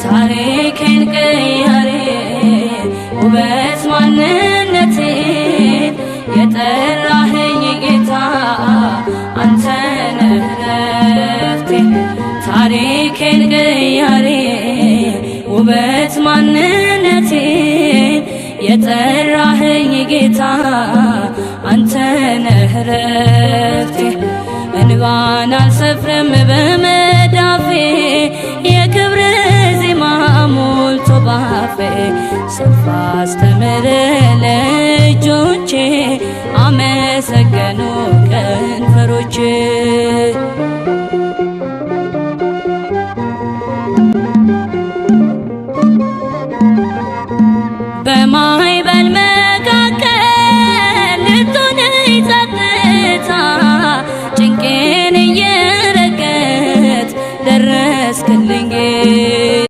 ታሪኬን ቀያሪ ውበት ማንነቴን የጠራኸኝ ጌታ አንተ ነህ ረፍቴ። ታሪኬን ቀያሪ ውበት ማንነቴን የጠራኸኝ ጌታ አንተ ነህ ረፍቴ። እንባን አልሰፍርም በመዳፌ።